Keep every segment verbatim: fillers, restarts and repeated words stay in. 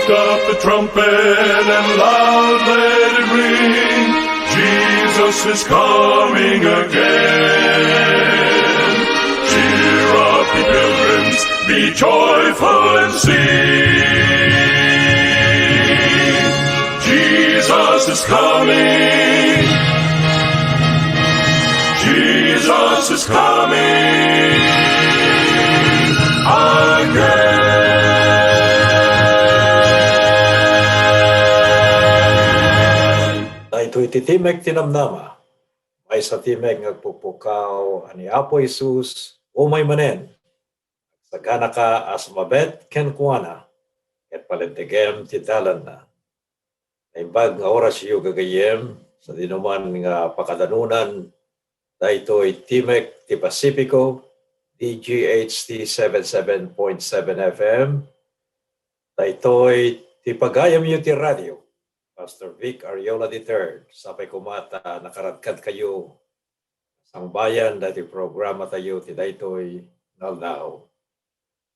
Lift up the trumpet and loud let it ring. Jesus is coming again. Cheer up, ye pilgrims, be joyful and sing. Jesus is coming. Jesus is coming again. Daytoy ti Timek ti Namnama. Maysa ti timek nga agpukpukaw a ni Apo Jesus umay manen. Agsaganaka a sumabet kenkuana, ket palintegem ti dalanna. Naimbag nga orasyo, gagayyem, sadinoman nga pakadanunan, daytoy Timek ti Pasifiko, D G H T seven seven point seven F M. Daytoy ti pagayamyo ti radio, Pastor Vic Ariola the third. Sapay koma ta nakaradkadkayo sangbayan daytoy programatayo ti daytoy nga aldaw.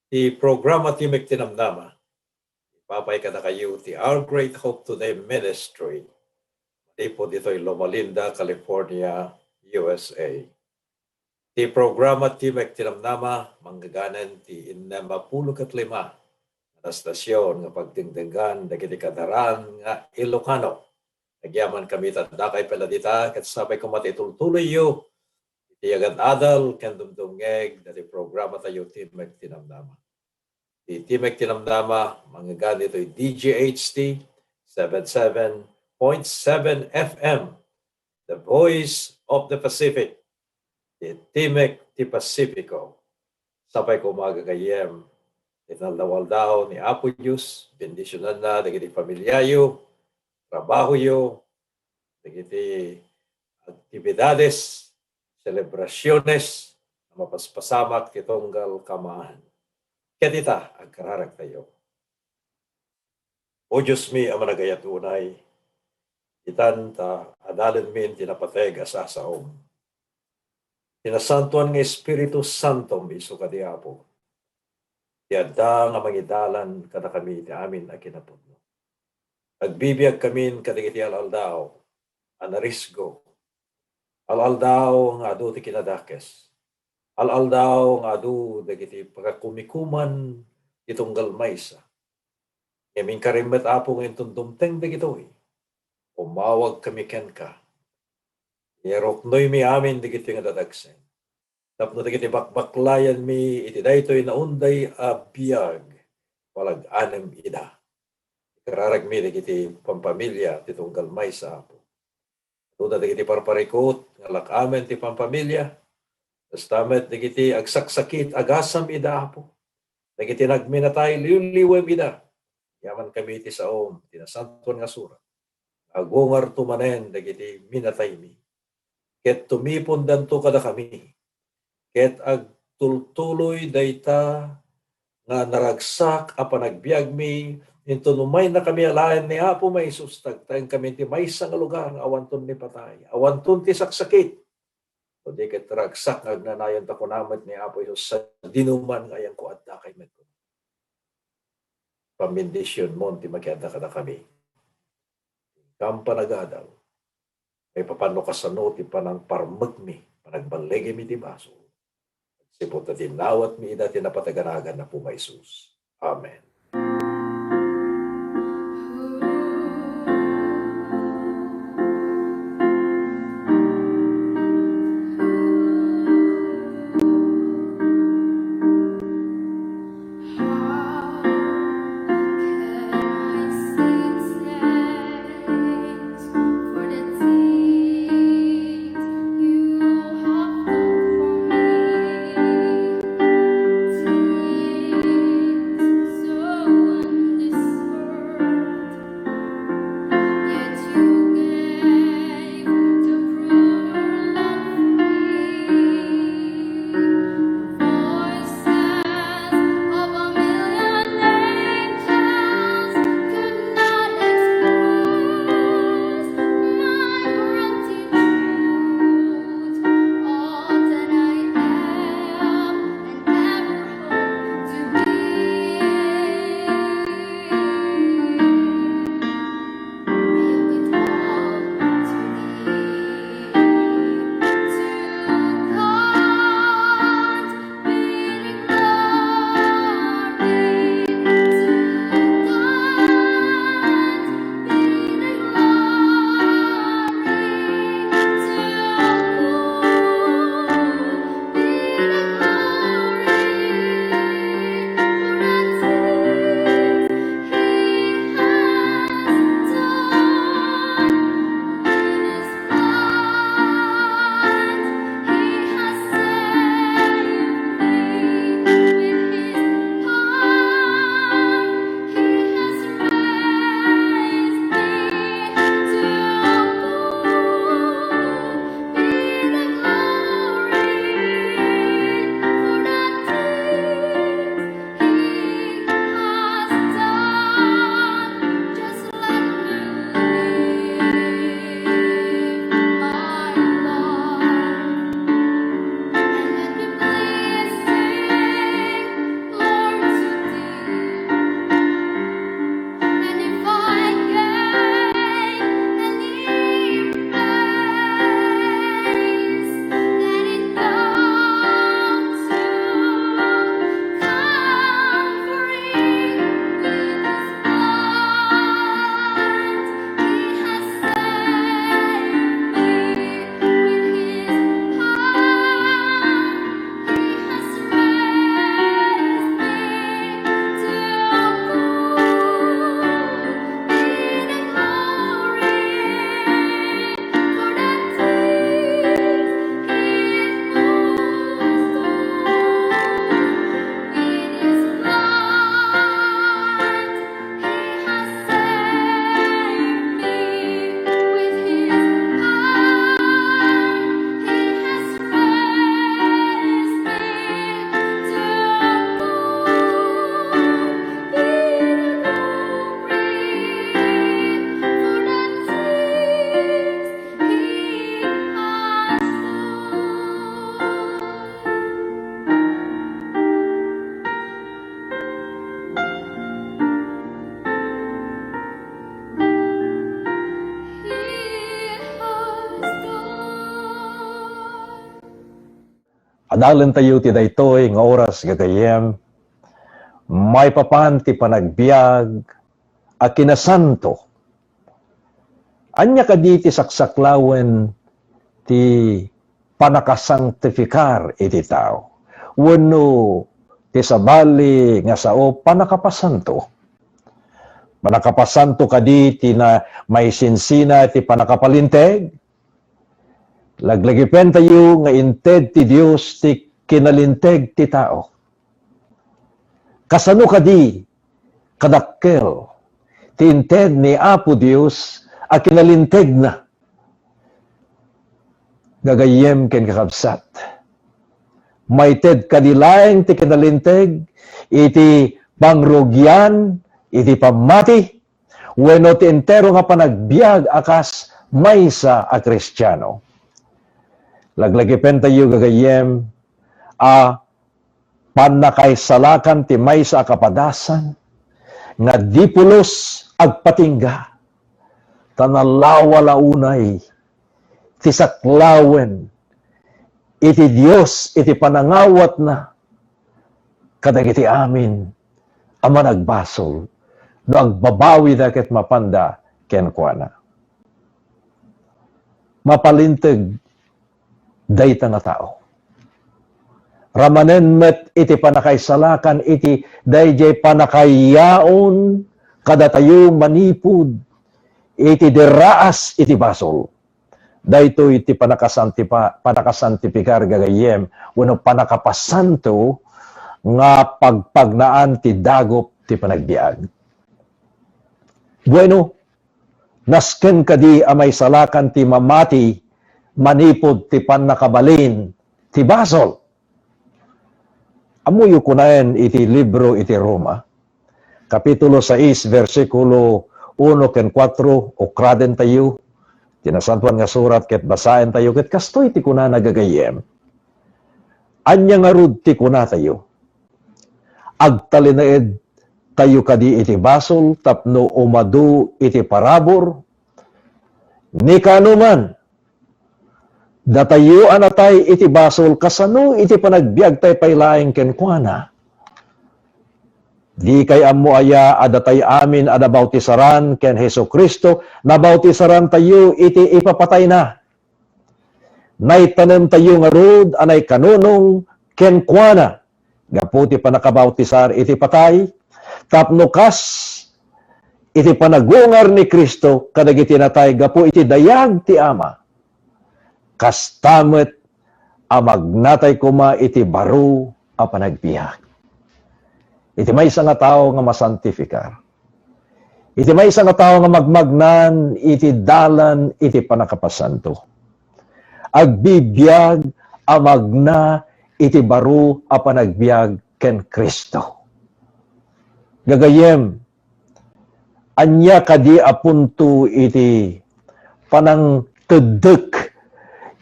Ti programa Timek ti Namnama, ipapay kadakayo ti Our Great Hope Today Ministry. Manipud ditoy Loma Linda, California, U S A. Ti programa Timek ti Namnama, manggaganen ti innem a pulo ket lima nga estasion nga pagdengdenggan dagiti kadaran nga Ilocano. Agyamankami ta dakay pay la dita, ket sapay koma ta itultuloyyo iti agad-adal ken dumdumngeg dati programatayo Timek ti Namnama. Ti Timek ti Namnama, manggagan ditoy D G H T seven seven point seven F M, The Voice of the Pacific. Ti Timek ti Pasifiko. Sapay koma, gagayyem, iti naldaw-aldaw ni Apo Dios, bendisionanna dagiti familiayo, trabahoyo, dagiti aktibidades, selebrasiones a mapaspasamak ti tunggal kamaanan. Ket ita, agkararagtayo. O Diosmi a managayat unay, itan ta adalenmin ti napateg a sasaom. Ti nasantoan nga Espiritu Santom isu kadi, Apo, ti adda nga mangidalan kadakami iti amin a kinapudno. Agbibiagkamin kadagiti al-aldaw a narisgo, al-aldaw nga adu ti kinadakes, al-aldaw nga adu dagiti pakakumikuman ti tunggal maysa. Ngem inkarim met, Apo, nga inton dumteng dagitoy, umawagkami kenka. Iruknoymi amin dagitoy nga dadagsen tapno dagiti bakbaklayanmi iti daytoy naunday a biag, palag-anem ida. Ikararagmi dagiti pampamilia ti tunggal maysa, Apo. Aduda dagiti parparikut nga lak-amen ti pampamilia. Kasta met dagiti agsaksakit, agasam ida, Apo. Dagiti nagminatay, liwliwem ida. Agyamankami iti saom ti Nasantoan nga Surat. Agungarto manen dagiti minataymi, ket tumipondanto kadakami, ket agtultuloy dayta nga naragsak a panagbiagmi, inton umaynakami alaen ni Apo Jesus, tagtaengkami iti maysa nga lugar nga awanton ni patay, awanton ti saksakit, no di ket ragsak nga agnanayon, ta kuna met ni Apo Jesus, "Sadinoman nga ayanko, addakay met." Pambendisionmon ti makiadda kadakami. Inkam panagadal. Maipapan no kasano ti panangparmekmi, panagballigem iti basol. Agsipud ta dinawatmi ida ti napateg a nagan ni Apo Jesus. Amen. Nalentayo ti daytoy nga oras, gagayyem, maipapan ti panagbiag a kinasanto. Ania kadi ti saksaklawen ti pannakasangtifikar iti tao? Wenno ti sabali nga sao, pannakapasanto? Pannakapasanto kadi ti na-, maisinsina ti pannakapalinteg? Laglagipentayo nga inted ti Dios ti kinalinteg ti tao. Kasano kadi kadakkel ti inted ni Apo Dios a kinalintegna? Gagayyem ken kakabsat, maited kadi laeng ti kinalinteg iti pangrugian, iti pammati, wenno ti entero nga panagbiag a kas maysa a Kristiano. Laglagipentayo, gagayyem, a pannakaisalakan ti maysa a kapadasan nga di pulos agpatingga, ta nalawa la unay ti saklawen iti Dios iti panangawatna kadagiti amin a managbasol no agbabawida ket mapanda kenkuana. Mapalinteg dayta nga tao. Ramanen met iti pannakaisalakan iti daydiay pannakayaon kadatayo manipud iti diraas iti basol. Daytoy ti pannakasantipa-, pannakasantipikar, gagayyem, wenno pannakapasanto nga pagpagnaan ti dagup ti panagbiag. Bueno, nasken kadi a maisalakan ti mamati manipud ti pannakabalin ti basol? Ammoyo kunaen iti libro iti Roma, Kapitulo sais, bersikulo uno ken kuatro, ukradentayo ti Nasantoan nga Surat ket basaentayo, ket kastoy ti kunana, gagayyem. Ania ngarud ti kunatayo? Agtalinaedtayo kadi iti basol tapno umadu iti parabur? Ni kaano man, datayo a natay iti basol, kasano iti panagbiagtay pay laeng kenkuana? Dikay ammo aya a datay amin a nabautisaran ken Jesu-Cristo, nabautisarantayo iti ipapatayna? Naitanemtayo ngarud a naikanunong kenkuana gapu ti pannakabautisar iti patay, tapno kas iti panagungar ni Cristo kadagiti natay gapu iti dayag ti Ama, kasta met a magnatay koma iti baro a panagbiag. Iti maysa nga tao nga masantifikar, iti maysa nga tao nga magmagnan iti dalan iti pannakapasanto, agbibiag a magna iti baro a panagbiag ken Cristo. Gagayyem, ania kadi a punto iti panangteddek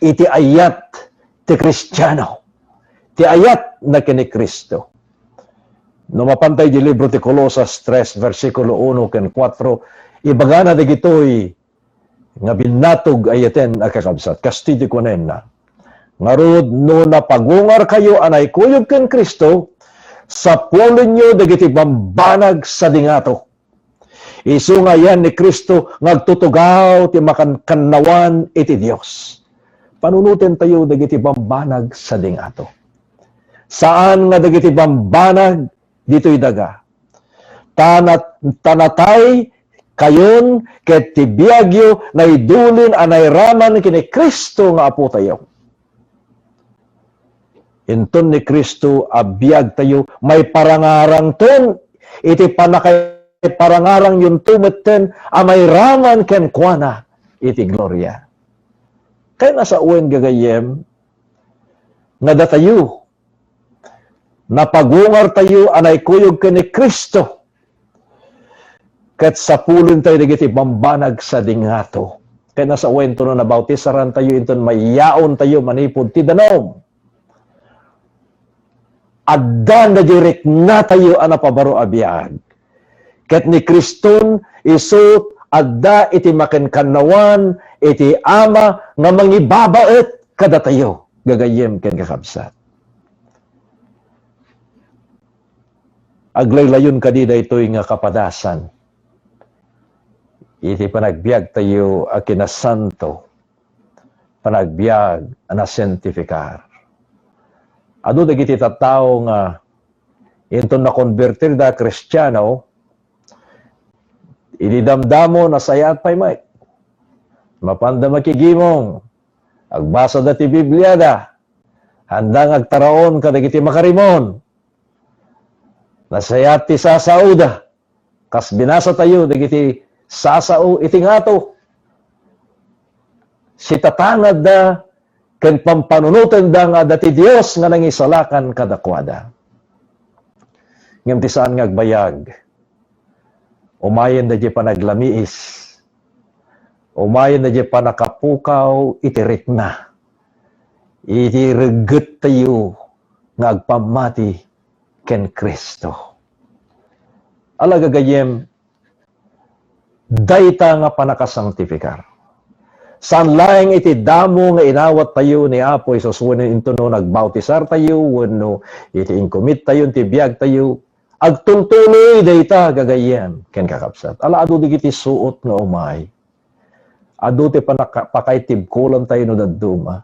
iti ayat ti Kristiano, ti ayatna ken ni Cristo? No mapantay di libro ti Colosas tres, bersikulo uno ken kuatro, ibagana dagitoy nga binnatog ayaten a kakabsat. Kastoy ti kunana, ngarud, no napagungarkayo a naikuyog ken Cristo, sapulenyo dagiti bambanag sadingato. Isu nga ayan ni Cristo nga agtutugaw ti makankannawan iti Dios. Panunotentayo dagiti bambanag sadingato. Saan nga dagiti bambanag ditoy daga. Ta nat-, ta natay kayon ket ti biagyo naidulin a nairaman ken ni Cristo nga Apotayo. Inton ni Cristo a biagtayo, maiparangarangton iti pannakaiparangarangyonto metten a mairaman kenkuana iti gloria. Kayatna sawen, gagayyem, nga datayo, napagungartayo a naikuyog ken ni Cristo, ket sapulentayo dagiti bambanag sadingato. Kayatna sawen, no nabautisarantayo, inton mayyaontayo manipud ti danum. Adda dagiti riknatayo a napabaro a biag. Ket ni Criston isu adda iti makankannawan iti Ama nga mangibabaet kadatayo, gagayyem ken kakabsat. Aglaylayon kadi daytoy nga kapadasan iti panagbiagtayo a kinasanto, panagbiag a nasantifikar. Adu dagiti tattao nga inton nakonbertirda a Kristiano, idi damdamo, nasayaat pay met. Mapanda makigimong, agbasada ti Bibliada, haanda nga agtaraon kadagiti makarimon. Nasayaat ti sasaoda, kas binasatayo dagiti sasao iti ngato. Sitatangadda ken pampanunotenda nga adda ti Dios nga nangisalakan kadakuada. Ngem ti saan nga agbayag, umayen daydiay panaglamiis, umayen daydiay pannakapukaw iti rikna, iti reggettayo nga agpammati ken Cristo. Ala, gagayyem, dayta nga pannakasangtifikar. Saan laeng iti damo nga inawattayo ni Apo Jesus wenno intono nagbautisartayo wenno iti inkumittayo ti biagtayo, agtultuloy dayta, gagayyem ken kakabsat. Ala, adu dagiti suot nga umay. Adu ti panaka-, pakaitibkolantayo no dadduma.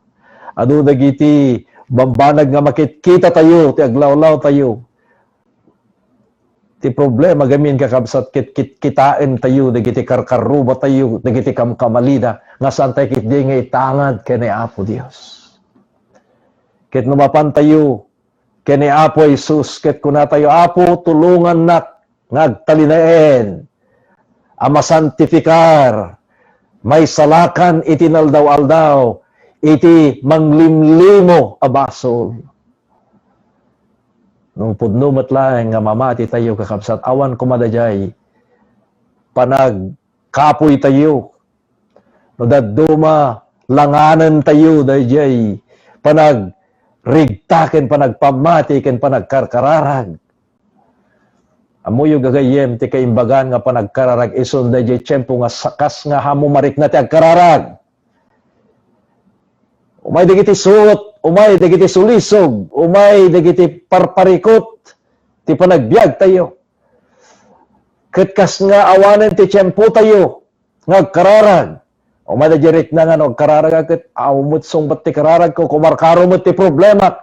Adu dagiti bambanag nga makitkitatayo ti aglawlawtayo. Ti problema gamin, kakabsat, ket kitkitaentayo dagiti karkarrubatayo, dagiti kamkamalida, nga saan tayo ketdi nga itangad ken ni Apo Dios. Ket no mapantayo ken ni Apo Jesus, ket kunatayo, "Apo, tulongannak nga agtalinaed a masantifikar, maisalakan iti naldaw-aldaw, iti manglimlimo a basol." No pudno met laeng nga mamatitayo, kakabsat, awan koma daydiay panagkapoytayo. No dadduma, langanentayo daydiay panagrigta ken panagpammati ken panagkarkararag. Ammoyo, gagayyem, ti kaimbagan nga panagkararag isun daydiay tiempo nga sakas nga haanmo marikna ti agkararag. Umay dagiti suot, umay dagiti sulisog, umay dagiti parparikut ti panagbiagtayo. Ket kas nga awanen ti tiempotayo nga agkararag. Umay daydiay rikna nga no agkararag ket awan met sungbat ti kararagko, kumarkaro met ti problemak.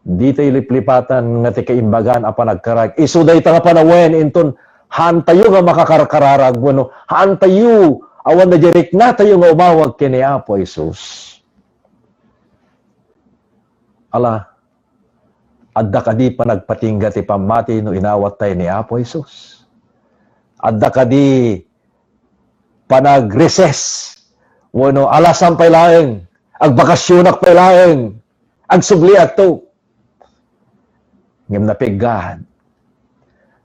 Ditoy liplipatan nga ti kaimbagan a panagkararag. Isu dayta nga panawen inton haantayo nga makakarkararag wenno haantayo, awan daydiay riknatayo nga umawag ken ni Apo Jesus. Ala, adda kadi panagpatingga ti pammati no inawattayo ni Apo Jesus? Adda kadi panagreses wenno alasam pay laeng, agbakasionak pay laeng, agsubliakto? Ngem napiggaat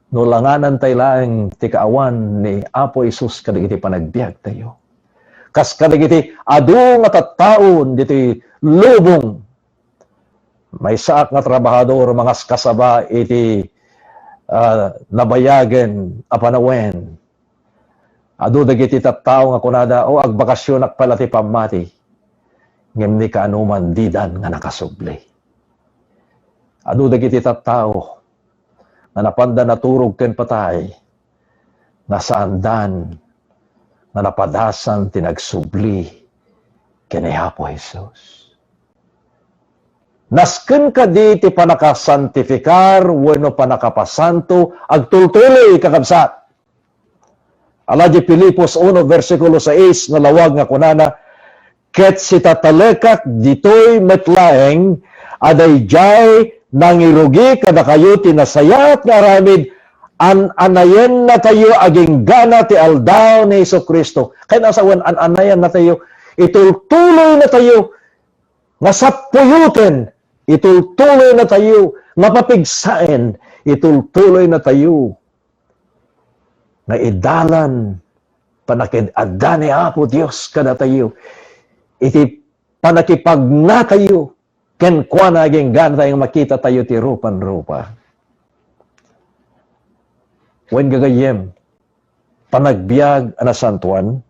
no langanantayo laeng ti kaawan ni Apo Jesus kadagiti panagbiagtayo. Kas kadagiti adu nga tattaon ditoy lubong, maysaak nga trabahador, mangaskasaba iti, ah, nabayagen a panawen. Adu dagiti tattao nga kunada, "O, agbakasionak pay la ti pammati." Ngem ni kaanoman, didan nga nakasubli. Adu dagiti tattao nga napanda naturog ken patay, nga saandan nga napadasan ti nagsubli ken ni Apo Jesus. Nasken kadi ti pannakasantifikar wenno pannakapasanto agtultuloy, kakabsat? Ala, di Filipos uno, bersikulo sais, nalawag nga kunana, "Ket sitatalekak ditoy met laeng a daydiay nangirugi kadakayo ti nasayaat nga aramid, an-anayennatayo aginggana ti aldaw ni Jesu-Cristo." Kayatna a sawen, an-anayennatayo, itultuloynatayo nga sappuyoten, itultuloynatayo nga papigsaen, itultuloynatayo nga idalan panakid-adda ni Apo Dios kadatayo iti pannakipagnatayo kenkuana, aginggana tayo nga makitatayo ti rupan-rupa. Wen, gagayyem, panagbiag a nasantoan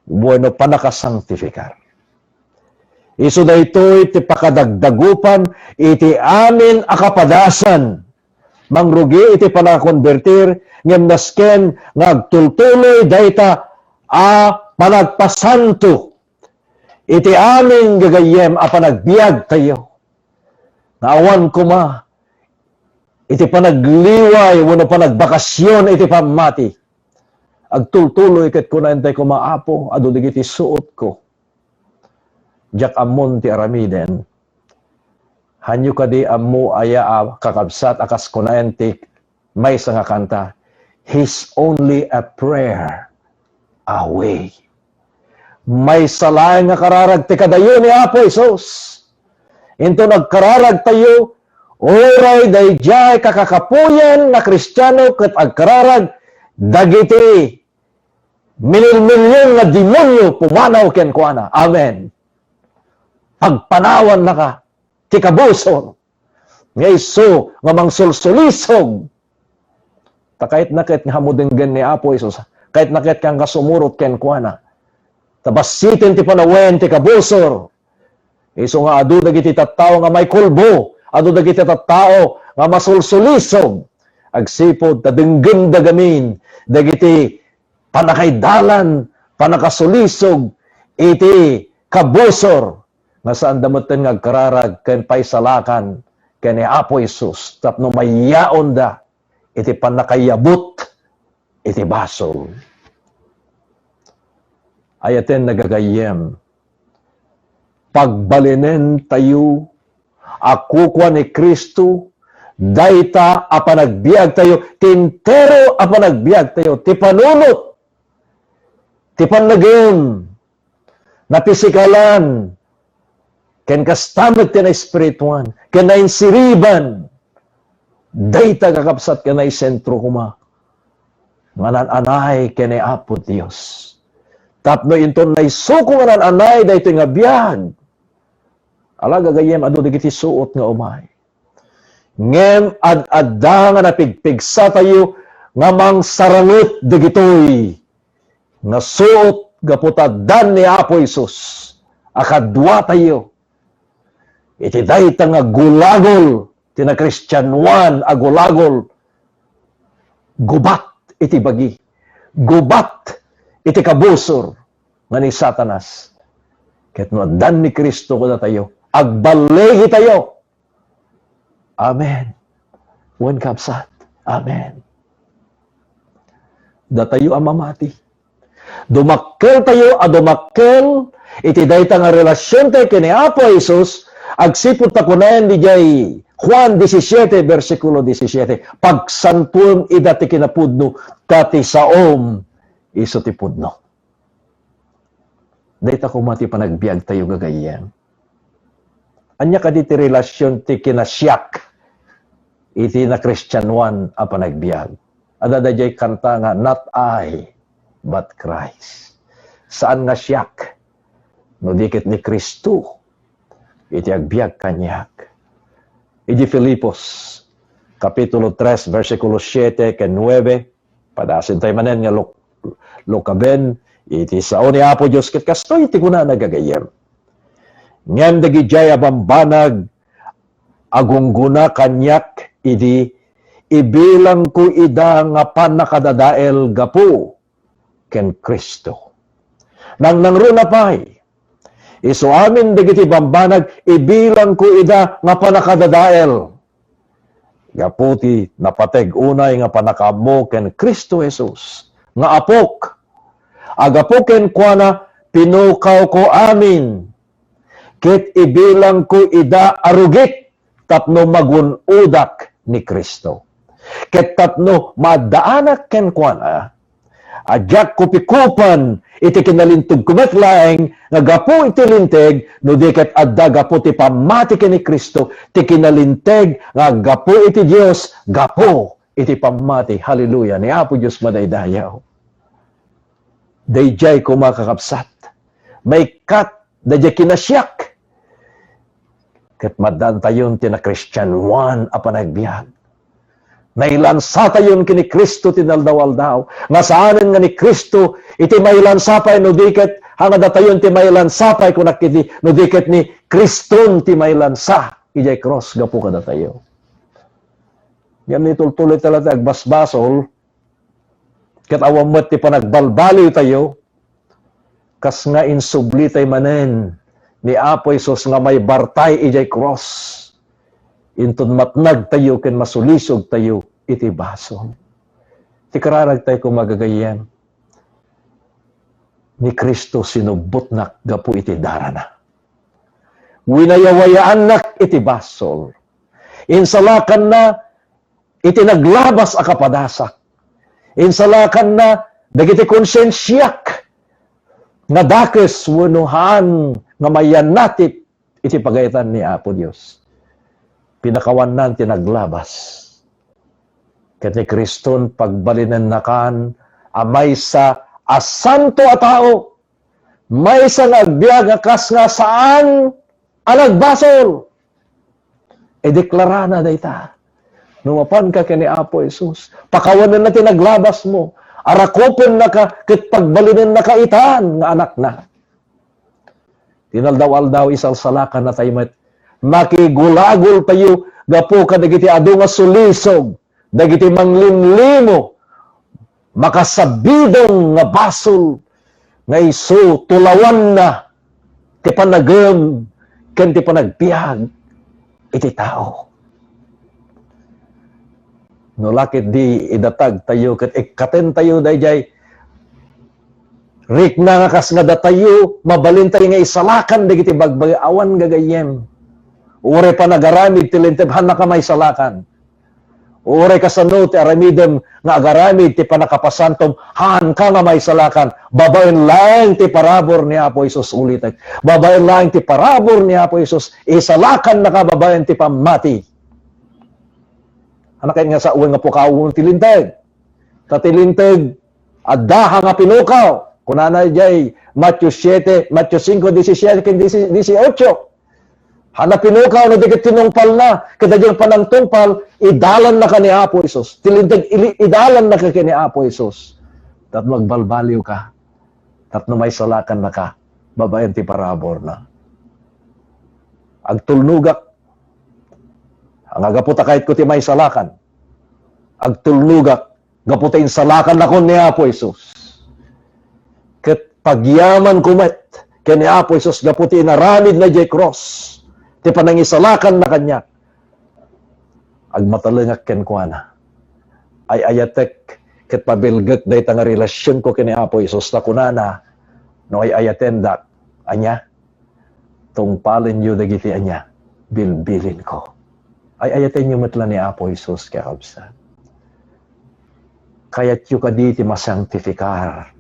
wenno pannakasangtifikar. Isu daytoy ti pakadagdagupan iti amin a kapadasan mangrugi iti panakakonbertir, ngem nasken nga agtultuloy dayta a panagpasanto iti amin gagayyem a panagbiagtayo. Nga awan koma iti panagliway wenno panagbakasyon iti pammati. Agtultuloy ket kunaen tay koma, "Apo, adu dagiti suotko." Diak ammon ti aramiden. Hanyo kadi ammo aya a kakabsat a kas kunaen ti maysa nga kanta, "He's only a prayer away." Maysa laeng nga kararag ti kadayo ni Apo Jesus. Inton agkararag tayo, uray daydiay kakakapuyan nga Kristiano ket agkararag dagiti milyon-milyon nga demonio pumanaw kenkuana. Amen. Pagpanawannaka ti kabusor nga isu nga mangsulsulisog. Ta kayatna ket nga ammo denggen ni Apo Jesus, kayatna ket nga sumurot kenkuana. Ta bassiten ti panawen ti kabusor. Isu nga adu dagiti tattao nga maikulbo, adu dagiti tattao nga masulsulisog. Agsipud ta denggenda gamin dagiti pannakaidalan, pannakasulisog iti kabusor nga saanda metten nga agkararag ken paisalakan ken ni Apo Jesus tapno mayyaonda iti pannakayabut iti basol. Ayaten nga gagayyem, pagbalinentayo a kukua ni Cristo dayta a panagbiagtayo, ti entero a panagbiagtayo, ti panunot, ti pannagem, napisikalan, ken kasta met ti naespirituan, ken nainsiriban. Dayta, kakabsat, ket naisentro koma nga naan-anay ken ni Apo Dios. Tapno inton naisuko nga naan-anay daytoy nga biag, ala gagayyem, adu dagiti suot nga umay. Ngem ad-adda nga napigpigsatayo nga mangsaranget dagitoy nga suot gapu ta addan ni Apo Jesus a kaduatayo iti dayta nga gulagol ti nakristianoan a gulagol, gubat iti bagi, gubat iti kabusor nga ni Satanas. Ket no addan ni Cristo kadatayo, agballigitayo. Amen. Wen, kabsat. Amen. Datayo a mamati, dumakkeltayo a dumakkel iti dayta nga relasiontayo ken ni Apo Jesus, agsipud ta kunaen idiay Juan disisiete, bersikulo disisiete, "Pagsantuem ida ti kinapudno, ta ti saom isu ti pudno." Dayta koma ti panagbiagtayo, gagayyem. Ania kadi ti relasion ti kinasiak iti nakristianoan a panagbiag? Adda daydiay kanta nga, "Not I, but Christ." Saan nga siak, no di ket ni Cristo iti agbiag kaniak. Idi Filipos, Kapitulo tres, bersikulo siete ken nuebe, padasen tayo manen nga luk-, lukaben iti sao ni Apo Dios, ket kastoy ti kunana, gagayyem, "Ngem dagidiay a bambanag a gunggona kaniak idi, ibilangko ida nga pannakadadael gapu ken Cristo." Nangnangruna pay, "Isu amin dagiti bambanag, ibilangko ida nga pannakadadael gapu ti napateg unay nga pannakaammo ken Cristo Jesus nga Apok. Agapu kenkuana, pinukawko amin, ket ibilangko ida a rugik tapno magun-odak ni Cristo. Ket tapno maaddaanak kenkuana, a diak kupikupan iti kinalinteg ko met laeng nga gapu iti linteg, no di ket adda gapu ti pammati ken ni Cristo, ti kinalinteg nga gapu iti Dios, gapu iti pammati, haleluya, ni Apo Dios Madaydayaw." Daydiay koma, kakabsat, maikkat daydiay kinasiak. Ket maddantayon ti nakristianoan a panagbiag. Nailansatayon ken ni Cristo ti naldaw-aldaw. Nga saanen nga ni Cristo iti mailansa pay, no di ket, nga datayon ti mailansa pay, kunak iti, no di ket ni Criston ti mailansa idiay krus gapu kadatayo. Ngem nitultuloy ta latta agbasbasol, ket awan met ti panagbalbaliwtayo, kas nga insublitay manen ni Apo Jesus nga maibartay idiay krus, inton matnagtayo ken masulisogtayo iti basol. Ti kararagtayo koma gagayyem, ni Cristo sinubbotnak gapu iti darana. Winayawayaannak iti basol. Insalakanna iti naglabas a kapadasak. Insalakanna dagiti konsensiak nga dakes wenno haan nga mayannatip iti pagayatan ni Apo Dios. Pinakawannan ti naglabas. Ket ni Kriston pagbalinennakan a maysa a santo a tao, maysa nga agbiag a kas nga saan a nagbasol. Ideklarana dayta. No mapanka ken ni Apo Jesus, pakawanenna ti naglabasmo, arakupennaka ket pagbalinennaka itan nga anakna. Ti inaldaw-aldaw, isalsalakannatayo met. Makigulagoltayo gapu kadagiti adu nga sulisog, dagiti manglimlimo, makasabidong nga basol nga isu tulawanna ti panagem ken ti panagbiag iti tao. No la ketdi idatagtayo ket ikkatentayo daydiay rikna nga kas nga datayo, mabalintayo nga isalakan dagiti bagbagi awan gagayyem. Uray panagaramid ti linteg, haannaka maisalakan. Uray kasano ti aramidem nga agaramid ti pannakapasantom, haanka nga maisalakan. Babaen laeng ti parabur ni Apo Jesus, ulitek. Babaen laeng ti parabur ni Apo Jesus, isalakannaka babaen ti pammati. Haanna kayat nga sawen nga pukawen ti linteg. Ta ti linteg, adda nga pinukaw. Kunana idiay Mateo siete, Mateo cinco diecisiete ken dieciocho. Haanna pinukaw no di ket tinungpalna, ket daydiay panangtungpal, idalannaka ni Apo Jesus. Ti linteg, ili-, idalannaka ken ni Apo Jesus. Tapno agbalbaliwka, tapno maisalakannaka babaen ti paraburna. Agtulnogak. Nga gapu ta kayatko ti maisalakan. Agtulnogak gapu ta insalakannakon ni Apo Jesus. Ket pagyamanko met ken ni Apo Jesus gapu ti inaramidna idiay krus, ti panangisalakanna kaniak. Agmatalengak kenkuana. Ay-ayatek ket pabilgek dayta nga relasionko ken ni Apo Jesus ta kunana, no ay-ayatendak, ania? Tungpalenyo dagiti ania? Bilbilinko. Ay-ayatenyo met la ni Apo Jesus, kakabsat. Kayatyo kadi ti masangtifikar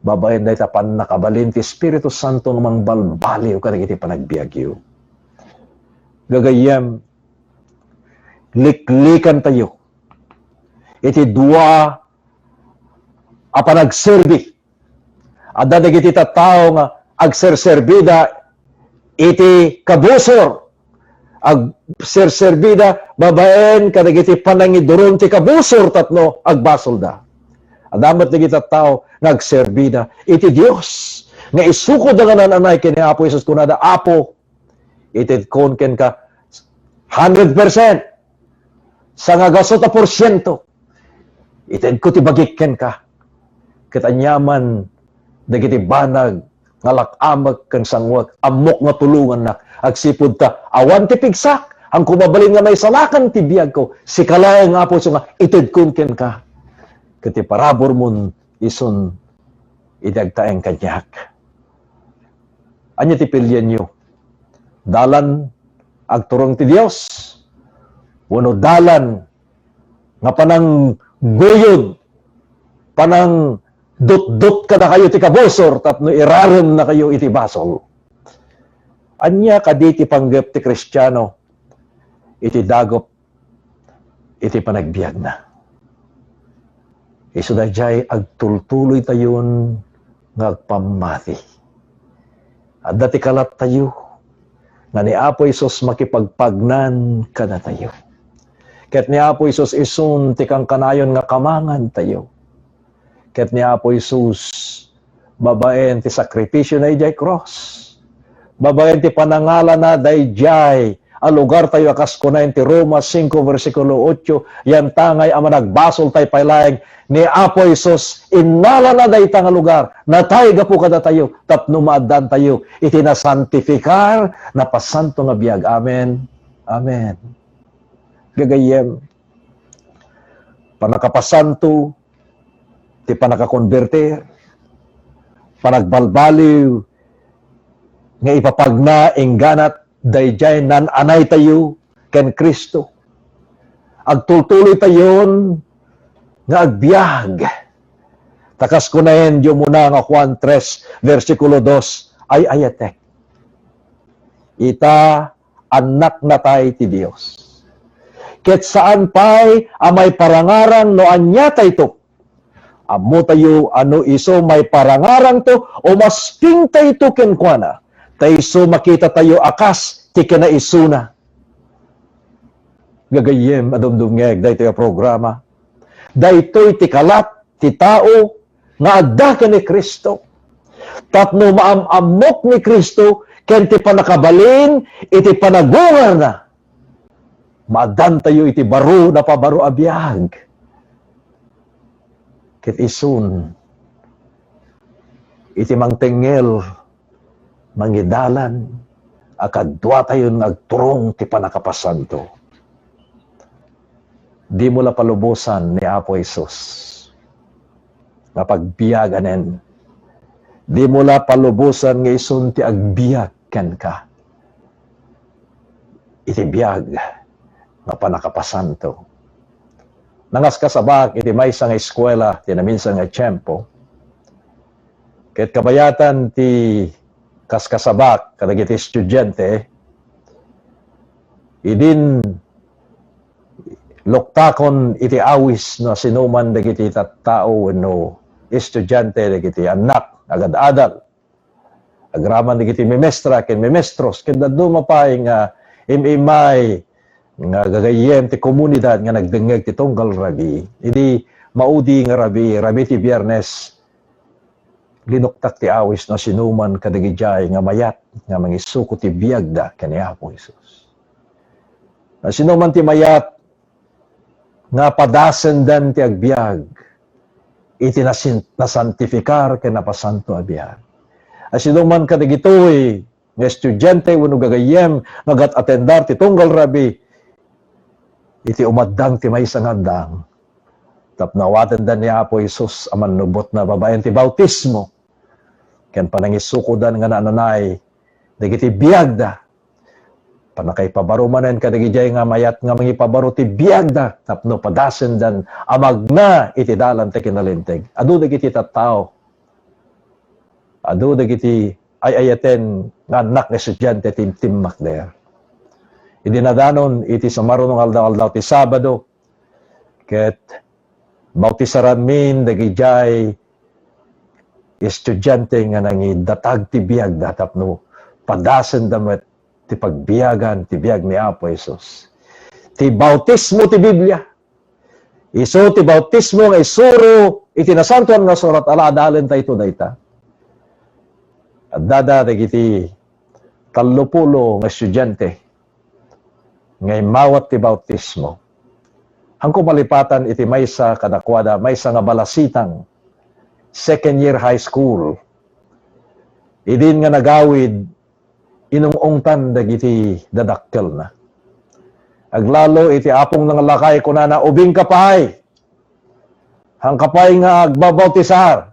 babaen dayta pannakabalin ti Espiritu Santo nga mangbalbaliw kadagiti panagbiagyo. Gagayyem, liklikantayo iti dua a panagserbi. Adda dagiti tattao nga agserserbida iti kabusor. Agserserbida babaen kadagiti panangiduron ti kabusor tapno agbasolda. Adda met dagiti tattao nga agserbida iti Dios nga isukodda nga naan-anay ken ni Apo Jesus, kunada, "Apo, itedkon kenka hundred percent, sangagasut a porsiento. Itedko ti bagik kenka." Ket aniaman dagiti banag nga lak-amek ken sanguek, ammok nga tulongannak, agsipud ta awan ti pigsak, haanko mabalin nga maisalakan ti biagko. Sika laeng, Apo, isu nga itedkon kenka. Ket ti paraburmon isun idi agtaeng kaniak. Ania ti pilienyo? Dalan agturong ti Dios, wenno dalan nga panangguyod, panangdutdot kadakayo ti kabusor tapno iraremnakayo iti basol? Ania kadi ti panggep ti Kristiano iti dagup iti panagbiagna? Isu daydiay agtultuloytayon nga agpammati. Adda ti kalattayo nga ni Apo Jesus makipagpagnan kadatayo. Ket ni Apo Jesus isun ti kankanayon nga kamangantayo. Ket ni Apo Jesus, babaen ti sakripisio na idiay krus, babaen ti panangalana daydiay a lugartayo a kas kunaen ti Roma singko bersikulo otso, yantangay a managbasoltayo pay laeng ni Apo Jesus, innalana dayta nga lugar, natay gapu kadatayo, tapno maaddantayo iti nasantifikar, napasanto nga biag. Amen. Amen. Gagayyem, pannakapasanto, ti pannakakonbertir, panagbalbaliw nga ipapagna inggana daydiay naan-anaytayo ken Cristo. Agtultuloytayon nga agbiag. Ta kas kunaen ti umuna nga Juan tres, bersikulo dos, ay-ayatek. Ita, annaknatay ti Dios. Ket saan pay a maiparangarang no aniatayto. Ammotayo a no isu maiparangarangto, umaspingtayto kenkuana, ta isu makitatayo a kas ti kinaisuna. Gagayyem a dumdumngeg daytoy a programa. Daytoy ti kalat ti tao nga adda ken ni Cristo. Tapno maam-ammok ni Cristo ken ti pannakabalin iti panagungarna, maaddantayo iti baro, napabaro a biag. Ket isun, iti mangtengngel, mangidalan a kaduatayon nga agturong ti pannakapasanto. Dimo la palubosan ni Apo Jesus nga pagbiaganen. Dimo la palubosan nga isun ti agbiag kenka iti biag nga pannakapasanto. Nangaskasabak iti maysa nga eskuela ti naminsan nga tiempo. Ket kabayatan ti kaskasabak kadagiti estudiante, idin luktakon iti awis no sinuman dagiti tattao wenno estudiante dagiti annak, agad-adal, agraman dagiti memestra ken memestros, ket dadduma pay nga im-immay nga gagayyem ti komunidad nga nagdengngeg ti tunggal rabii. Idi maudi nga rabii, rabii ti Biernes, linuktak ti awis no sinuman kadagidiay nga mayat nga mangisuko ti biagda ken ni Apo Jesus. No sinuman ti mayat nga padasendan ti agbiag iti nasin-, nasantifikar ken napasanto a biag. No sinuman kadagitoy nga estudiante wenno gagayyem nga agat-atendar ti tunggal rabii iti umaddang ti maysa nga addang, tapno awatenda ni Apo Jesus a mannubotna babaen ti bautismo ken panangisukodan nga naan-anay dagiti biagda. Pannakaipabaro manen kadagidiay nga mayat nga mangipabaro ti biagda tapno padasendan a magna iti dalan ti kinalinteg. Adu dagiti tattao, adu dagiti ay-ayaten nga annak nga estudiante ti timmakder. Idi nadanon iti sumaruno nga aldaw-aldaw ti Sabado, ket bautisaranmin dagidiay estudiante nga nangidatag ti biagda tapno padasenda met ti pagbiagan ti biag ni Apo Jesus. Ti bautismo ti Biblia. Isu ti bautismo nga isuro iti Nasantoan nga Surat, ala adalentayto dayta. Addada dagiti tallopulo nga estudiante nga immawat ti bautismo. Hanko malipatan iti maysa kadakuada, maysa nga balasitang, second year high school. Idin nga nagawid, inung-ungtan dagiti dadakkelna. Aglalo iti apongna nga lakay, kunana, "Ubingka pay. Haanka pay nga agbabautisar.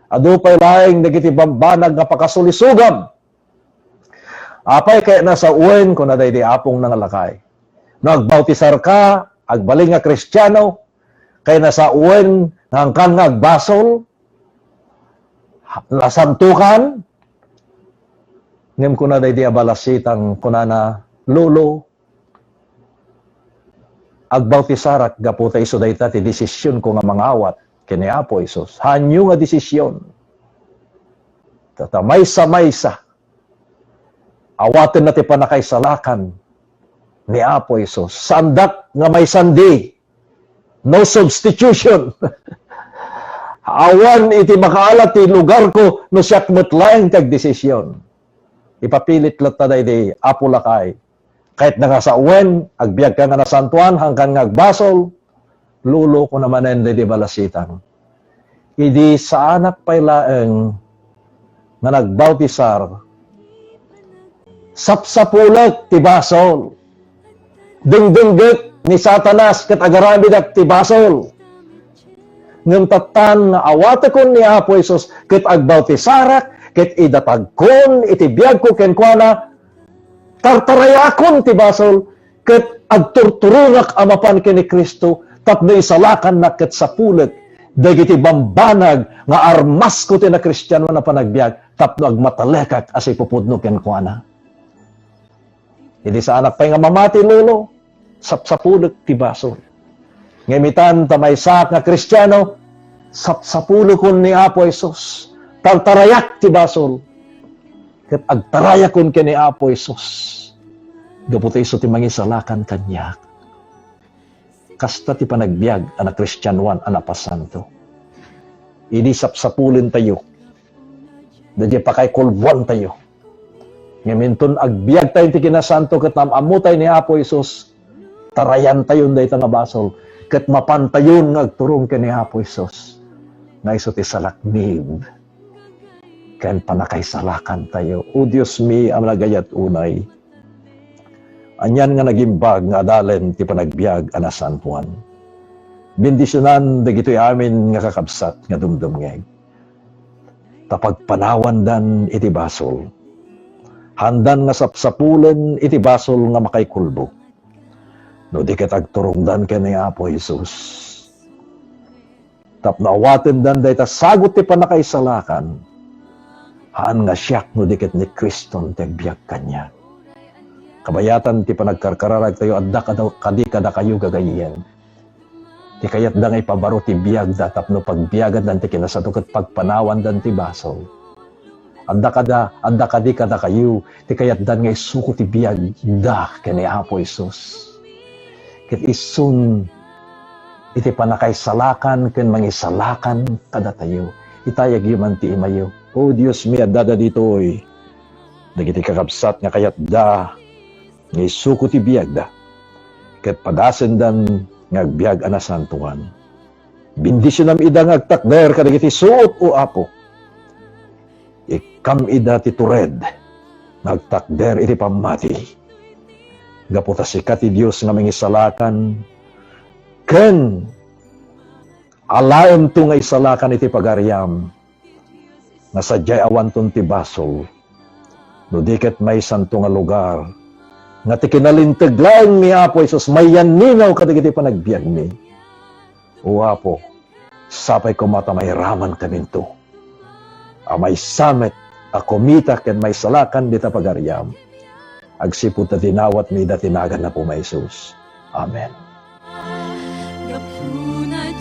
Adu pay laeng dagiti bambanag nga pakasulisogam." "Apay, kayatna sawen," kuna daydi apongna nga lakay. "No agbautisarka, agbalin nga Kristiano, kayatna sawen nga haankan nga agbasol, nasantokan?" Ngem kuna daydi a balasitang, kunana, "Lolo, agbawtisarak gapu ta isu dayta ti desisionko nga mangawat ken ni Apo Jesus." Haanyo nga desisyon. Ta, ta maysa-maysa, awatenna ti pannakaisalakan ni Apo Jesus. Saandak nga maisandi. No substitution. Awan iti makaala ti lugarko no siak met laeng ti agdesisyon. Ipapilit latta daydi apo lakay. Ket nakasawen, agbiagkan nga nasantoan, haankan nga agbasol, lolo, kuna manen daydi balasitang. Idi saanak pay laeng nga nagbautisar, sapsapulek ti basol. Dengdengngek ni Satanas ket agaramidak ti basol. Ngem tattan nga awatekon ni Apo Jesus ket agbautisarek ket idatagkon iti biagko kenkuana, tartarayakon ti basol ket agturturonak a mapan ken ni Cristo tapno isalakannak ket sapulek dagiti bambanag nga armasko ti nakristianoan a panagbiag tapno agmatalekak a sipupudno kenkuana. Idi saanak pay nga mamati, lolo, sapsapulek ti basol. Ngem itan ta maysaak nga Kristiano, sapsapulekon ni Apo Jesus. Tartarayak ti basol. Ket agtarayakon ken ni Apo Jesus. Gapu ta isu ti mangisalakan kaniak. Kasta ti panagbiag a nakristianoan a napasanto. Idi sapsapulentayo, daydi pakaikulboantayo. Ngem inton agbiagtayo iti kinasanto ket naam-ammotay ni Apo Jesus, tarayantayon dayta nga basol, ket mapantayon nga agturong ken ni Apo Jesus, nga isu ti salaknib ken pannakaisalakantayo. O Dios mi a managayat unay, anian nga nagimbag nga adalen ti panagbiag a nasantoan. Bendisionan dagitoy amin nga kakabsat nga dumdumngeg. Ta pagpanawandan iti basol. Haandan nga sapsapulen iti basol nga makaikulbo. No di ket agturongdan ken ni Apo Jesus. Tapno awatendan dayta sagut ti pannakaisalakan. Haan nga siak no di ket ni Kriston ti agbiag kaniak. Kabayatan ti panagkarkararagtayo, adda kada-, kadi kadakayo gagayyem. Ti kayatda nga ipabaro ti biagda tapno pagbiagandan ti kinasato ket pagpanawandan ti basol. Adda kada, adda kadi kadakayo ti kayatdan nga isuko ti biagda ken ni Apo Jesus. Ket isun iti pannakaisalakan ken mangisalakan kadatayo. Itayagyo man ti imayo. O Dios mi, addada ditoy dagiti kakabsat nga kayatda nga isuko ti biagda, ket pagasendan nga agbiag a nasantoan. Bendisionam ida nga agtakder kadagiti suot, O Apo. Ikkam ida ti tured nga agtakder iti pammati. Gapu ta sika ti Dios nga mangisalakan, ken alaemto nga isalakan iti pagariam. Nga sadiay awanton ti basol, no di ket maysanto nga lugar, nga ti kinalinteg laeng ni Apo Jesus mayanninaw kadagiti panagbiagmi. O Apo, sapay koma ta mairamankaminto a maysa met a kumita ken maisalakan dita pagariam. Agsipud ta dinawatmi ida ti nagan Apo Jesus. Amen. Gapu na